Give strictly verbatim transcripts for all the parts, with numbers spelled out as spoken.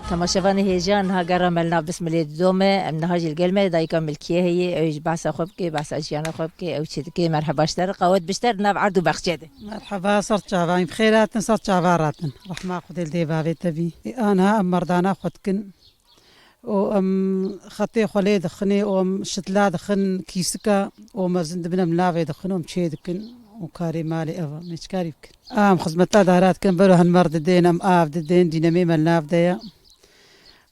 Temaşevanê hêja, niha gera me li nav bismilê didome. Em niha jî li gel me dayika Milkiye heye. Ew jî behsa xwe bike, behsa jiyana xwe bike. Ew çi dike? Merheba ji te re, qawet bi ji te re nav erd û bexçe de. Merheba, ser çava, em bi xêr hatin, ser çava ratin. Rehma Xwedê li dê bavê te bî. Ê, aniha em merdana xwe dikin. û em xetê xwe lê dixinê û em şitla dixin kîsika û mezin dibin em navê dixin û em çê dikin û karê malê ev e. Em çi karî bikin? Em xizmeta dara dikin, bero hin mer didên, em av didên, dînemê me li nav de ye.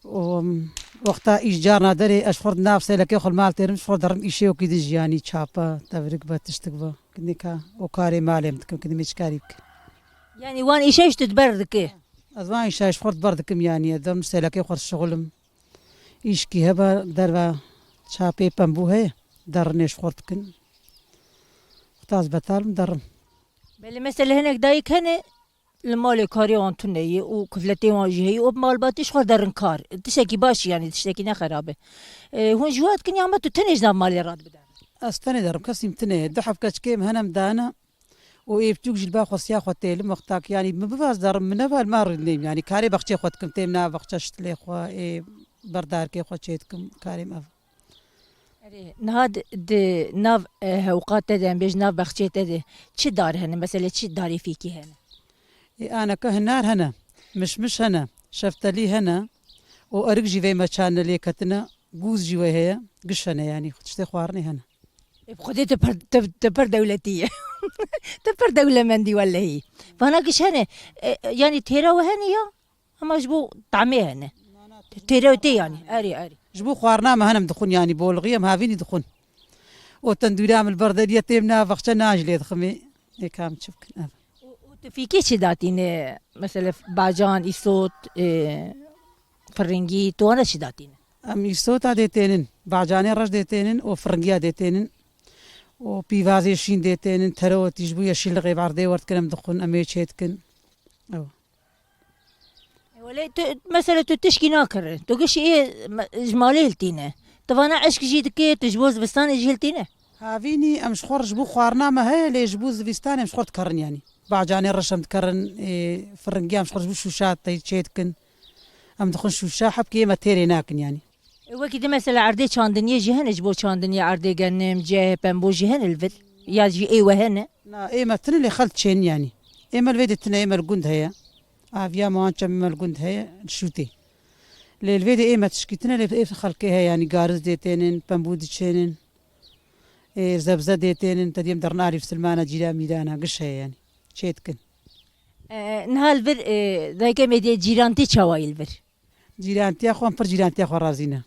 Û em wexta îş carna derê ez ji xwe re di nav selekê xwe li mal têrim, ji xwe re derim îşê wekî din jî, yanî çapa, tevrik be, tiştik be. Kinika û karê malê em dikim, kidim ê çi karî bikin? Yanî wan îşe ji tu di ber dike? Ez van îşa ji xwe re di ber dikim, yanî ez dem selekê xwe re şixulim. Îşkî hebe derva çapê pembû heye, derinê ji xwe re dikin. Wexta ez betal bim, derim. Belê, mesela hinek dayik hene, li malê karê wan tune ye û kufletê wan jî heye û bi malbatî ji xwe re derin kar. Tiştekî baş e, yanî tiştekî ne xerab e. E, hûn ji wa dikin ya me tu tenê ji nav malê re dibidin? Ez tenê derim, kesî min tune ye. Du heb keçikê min hene em dane. û ê biçûk jî li ba xwestiya xwe têlim wextak, yanî min biva ez derim, min neva li ma rûnêm, yanî karê bexçê xwe dikim, têm nav bexçe şitilê xwe, ê berdarkê xwe çê dikim, karê min ev. Erê, niha di, di nav, e, hewqa te de, em bêjin nav bexçê te de çi dar hene? Mesela çi darê fîkî hene? Ê, aneke hinar hene, mişmiş hene, şeftelî hene û erik jî vê me çandine lê ketine, gûz jî wê heye, giş hene, yanî tiştê xwarinê hene. Ê, bi Xwedê tu pir, tu, tu pir dewletî yî. Tu pir dewlemendî welehî. Vana giş hene, e, e, yanî têra we hene ya? Ama ji bo tamê hene. Têra tê yanî. Erê, erê. Ji bo xwarina me hene em dixwin yanî bolixî em havînî dixwin. O tendûra min li ber derî ye têm nav bexçe nan jî lê diximê. Ê kam çi bikin ev. Û, û tu fîkê çi datîne? Mesela bacan, îsot, e, firingî, tu wana çi datîne? Em îsota dê tênin, bacanê reş dê tênin û firingiya dê tênin û pîvazê şîn dê tênin, terewetî ji bo yeşîlixê bi erdê werdikin em dixwin, em ê çê dikin. Ew. Welê tu, mesela tu tişkî nakirin, tu gişî ê me-, ji malê hiltîne. Tu vana eşk jî dikê, tu ji bo zivistanê jî hiltîne? Havînî em ji xwe re ji bo xwarina me heye, lê ji bo zivistanê em ji xwe re dikerin yanî. Bacanê reş em dikerin, ê, firingiya em ji xwe re ji bo şûşa tey çê dikin. Em dixwin şûşa hebkê ê me têrê nakin yanî. E, wekî di mesela erdê çandiniyê jî hene, ji bo çandiniyê erdê genim, cihê pembo jî hene li vir? Ya jî ê we hene? Na, ê me tune lê xelk çênin yanî. Ê me li vê de tune, ê me li gund heye. Aviya me wan çemê me li gund heye, li şûtê. Lê li vê de ê me tişkî tune, lê ê xelkê heye yanî gariz dê tênin, pembo diçênin. Ê, zebze dê tênin, te diyem derin arî silmana cîra mîrana, giş heye yanî. Çê dikin. E, niha li vir, e, dayikê me dê cîrantî çawa yî li vir? Cîrantiya xwe, em pir cîrantiya xwe razî ne.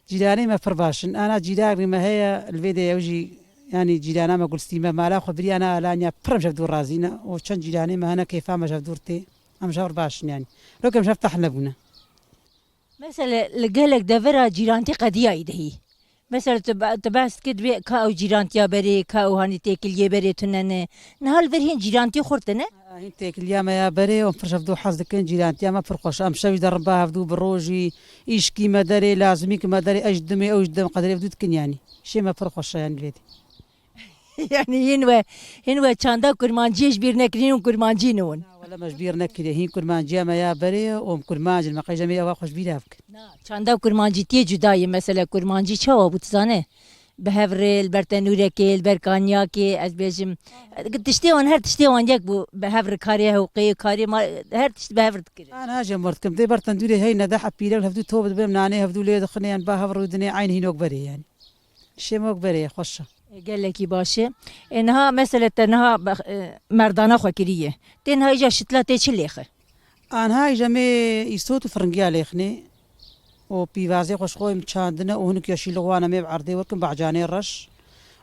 Cîranê me pir baş in. Ana cîranê me heye, li vê de ew jî, yanî cîrana me Gulsîme, mala xwe biriya na alanya, pir em ji hev dû razî ne. Û çend cîranê me hene kêfa me ji hev dûr tê. Em ji hev baş in yanî. Lok em ji hev tahl nebûne. Mesela li gelek devera cîrantî qediyayî dihî. Mesela tu be-, tu behs dikî divê ka ew cîrantiya berê, ka ew hanî têkiliyê berê tune ne. Niha li vir hîn cîrantî xurt ne? Hîn têkiliya me ya berê, em pir ji hevdû hez dikin, cîrantiya me pir xweş. Em şev jî derin ba hevdû, bi rojî, îşkî me derê, lazimî ki me derê, ez ji dimê, ew ji dim, qedrê hevdû dikin yanî. Şê me pir xweş e yanî lê dî. Yanî hîn we, hîn we çanda kurmanciyê ji bîr nekirîn û kurmancî ne hûn? Na, wele me ji bîr nekiriye. Hîn kurmanciya me ya berê ye û em kurmanc in. Me qey ji em ê ewa xwe ji bîra bikin. Na, çanda kurmancîtiyê cuda ye. Mesela kurmancî çawa bû, tu zane? Bi hev re, li ber tenûrekê, li ber kanyakê, ez bêjim, tiştê wan, her tiştê wan yek bû. Bi hev re karê hewqê, karê ma-, her tişt bi hev re dikirin. Ana jî em wer dikim. Dê ber tendûrê heyne de hepîrek hevdû top dibin, nanê hevdû lê dixinê, yan ba hev rûdinê, eyn hîn wek berê yanî. Şêmok berê ye, xweş e. E, gelekî baş e. E, niha mesele te niha bex-, e, merdana xwe kiriye. Tê niha îca şitla tê çi lêxe? Anha îca mê îsot û firingiya lêxinê û pîvazê xwe ji xwe em çandine û hinik yeşîlix wan em ê bi erdê werkin bacanê reş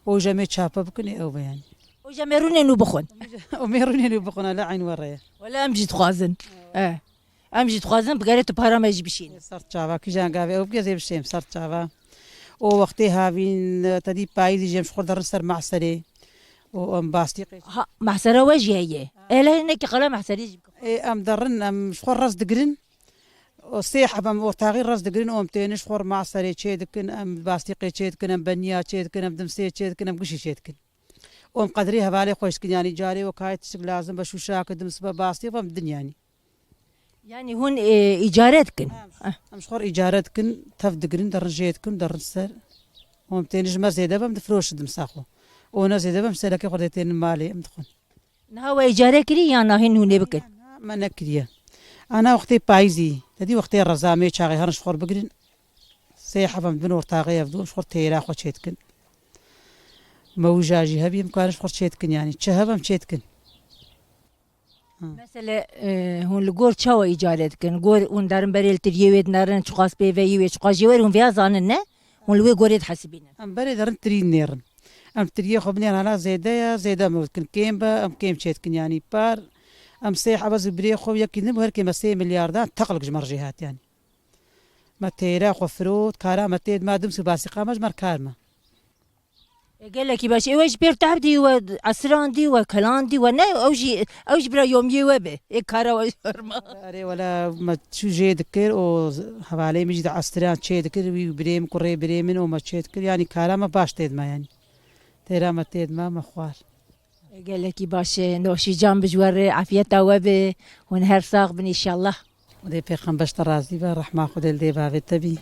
û îca mê çape bikin ê ew be yanî. Û îca mê rûnên û bixwin. Û mê rûnên û bixwin, ele eyn were ye. Wele em jî dixwazin. E. Em jî dixwazin bi gerê tu para me jî bişînî. Ser çava, kîjan gavê ew bike zê bişêm ser çava. Û wextê havîn, te dî payîzî jî em ji xwe derin ser mahserê. Û em bastîqê. Ha, mahsera we jî heye. Ê, hele hinekî qala mahserî jî bike. Ê, em derin, em ji xwe rez digirin. Û sê heb em ortaxî rez digirin û em tênin ji xwe re mahserê çê dikin, em bastîqê çê dikin, em beniya çê dikin, em dimsê çê dikin, em gişî çê dikin. Û em qedrê hevalê xwe jî dikin, yanî carê wekayê tiştik lazim be, şûşa ke dimsibe bastîq be em didin yanî. Yani hûn e, îcare dikin. Em ji xwe îcare dikin, tev digirin, derin jê dikin, derin ser. Hûn tênin ji me zêde bem, difiroşin dimsa xwe. Û ne zêde bem, serekê xwe dê tênin malê, em dixwin. Niha we îcare kirî ya nahên hûn ê bikin? Me nekiriye. Ana wextê payîzî, te dî wextê rezamê çaxê herin ji xwe bigirin. Sê hef em bin ortaxê ev dû, em ji xwe têra xwe çê dikin. Me wija jî hebî, em karin ji xwe çê dikin, yanî çi hev em çê dikin. Mesele e, hûn li gor çawa îcare dikin? Gor hûn derin berê li tiriyê wê dinerin, çiqas pê ve yî wê, çiqas jê wer hûn vêya zanin ne? Hûn li wê gorê dihesibînin. Em berê derin tirî nêrin. Em tiriyê xwe binêrin hala zêde ye, zêde me dikin. Kêm be, em kêm çê dikin yanî par. Em sê hebe zî birê xwe yekî nibû her kêm me sê milyar dan teqlik ji me re jê hat yanî. Me têra xwe firot, kara me tê dima dim sibasî qame ji me re kar me. E, gelekî baş. Ê we ji pêr tehdî we esirandî we kelandî we ne ew jî ew jî bira yomiyê we be. Ê kara we horma. Erê wela me çû jê dikir û hevalê min jî di estiryan çê dikir wî birê min kurê birê min û me çê dikir. Yanî kara me baş tê dima yanî. Têra me tê dima me xwar. E, gelekî baş e. Noşî can bi ji we re, afiyeta we be. Hûn her sax bin înşallah. Xwedê pêxember ji te razî be, rehma Xwedê li dê bavê te bî.